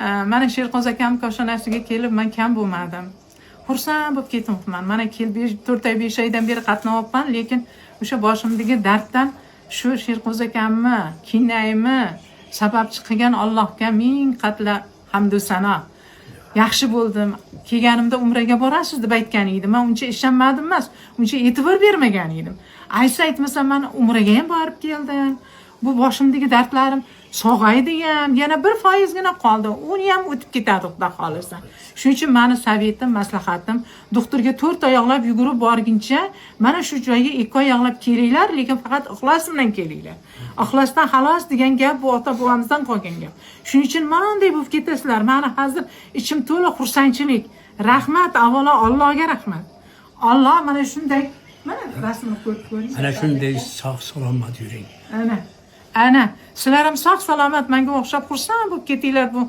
Mana Sherqo'zi akam koshonasiga kelib man kam bo'lmadim, xursand bo'lib ketyapman. Mana kelib 4 oy, 5 oydan beri qatnayapman, lekin o'sha boshimdagi darddan shu Sherqo'zi akamni kinaymi sababchi qilgan Allohga ming qatla hamdu sano. Yaxshi bo'ldim. Kelganimda umraga borasiz deb aytgan edi. Man uncha ishonmadim emas, uncha e'tibor bermagan edim. Aytsa aytmasam man umraga ham borib keldim. Bu boshimdagi dardlarim sog'aydi ham, yana 1%gina qoldi, uni ham o'tib ketadi, xudo xohlasa. Shuning uchun mani советim, maslahatim: doktorga to'rt oyoqlab yugurib borguncha, mana shu joyga ikki oyoqlab kelinglar, lekin faqat ixlos bilan kelinglar. Ixlosdan xalos degan gap bu ota bobomizdan qolgan gap. Shuning uchun manday bo'lib ketasizlar. Mani hozir ichim to'la xursandchilik. Rahmat, avvalo Allohga rahmat. Olloh mana shunday, mana rasmini ko'rib ko'ring. Ana shunday sog' salomat yuring. Ana, ana sizlar ham sog' salomat, manga o'xshab xursand bo'lib ketinglar bu.